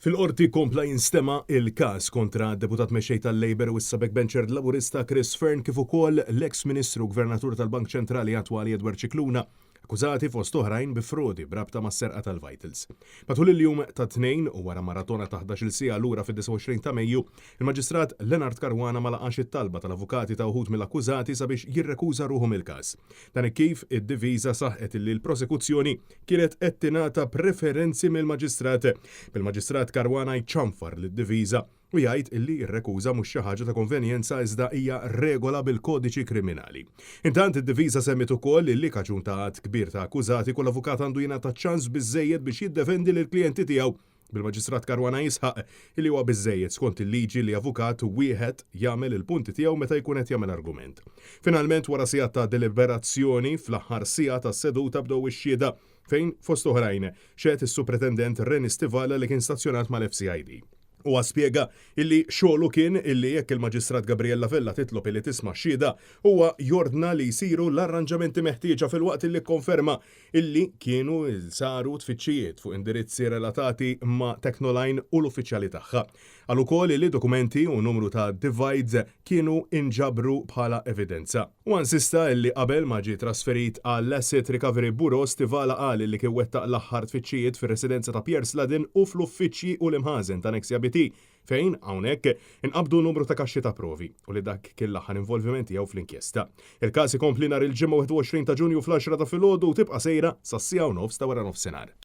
Fil-Qorti kompla jinstema' il-każ kontra d-Deputat Mexxej tal-Labour u issa backbencher Laburista Chris Fearne kif ukoll l-eks Ministru u Gvernatur tal-Bank Ċentrali attwali Edward Scicluna, akkużati fost oħrajn bi frodi b'rabta mas-serqa tal-Vitals. Matul il-jum tat-Tnejn u wara maratona ta' 11-il siegħa lura fid-29 ta' Mejju, il-Maġistrat Leonard Caruana ma laqax it-talba tal-avukati ta' uħud mill-akkużati sabiex jirrekuża ruħu mill-każ. Dan hekk kif id-difiża saħqet illi l-prosekuzzjoni kienet qed tingħata preferenzi mill-Maġistrat, bil-Maġistrat Caruana jċanfar lid-difiża u jgħid illi r-rekuża mhux xi ħaġa ta' konvenjenza iżda hija regola bil-Kodiċi Kriminali. Intant id-difiża semmiet ukoll illi kaġun ta' għadd kbir ta' akkużati kull avukat għandu jingħata ċans biżżejjed biex jiddefendi lill-klijenti tiegħu, bil-Maġistrat Caruana jisħaq illi huwa biżżejjed skont il-liġi li avukat wieħed jagħmel il-punti tiegħu meta jkun qed jagħmel argument. Finalment wara sigħat ta' deliberazzjoni, fl-aħħar siegħa tas-seduta bdew ix-xhieda fejn fost oħrajn xehed is-Supretendent Rennie Stivala li kien stazzjonat mal-FCID. Huwa spjega illi xogħlu kien illi jekk il-Maġistrat Gabriella Vella titlob illi tisma' x-xhieda, huwa jordna li jsiru l-arranġamenti meħtieġa filwaqt illi kkonferma illi kienu saru tfittxijiet fuq indirizzi relatati ma' Technoline u l-uffiċjali tagħha. Qal ukoll illi dokumenti u numru ta' devides kienu inġabru bħala evidenza. Huwa insista illi qabel ma ġie trasferit għall-Asset Recovery Bureau, Stivala qal illi kien wettaq l-aħħar tfittxijiet fir-residenza ta' Pierre Sladden u fl-uffiċċji u l-imħażen ta' Nexia BT fejn, hawnhekk, inqabdu numru ta' kaxxi ta' provi u li dak kien l-aħħar involviment tiegħu fl-inkjesta. Il-każ ikompli nhar il-Ġimgħa 21 ta' Ġunju fl-għaxra ta' filgħodu u tibqa' sejra sas-siegħa u nofs ta' waranofsinhar.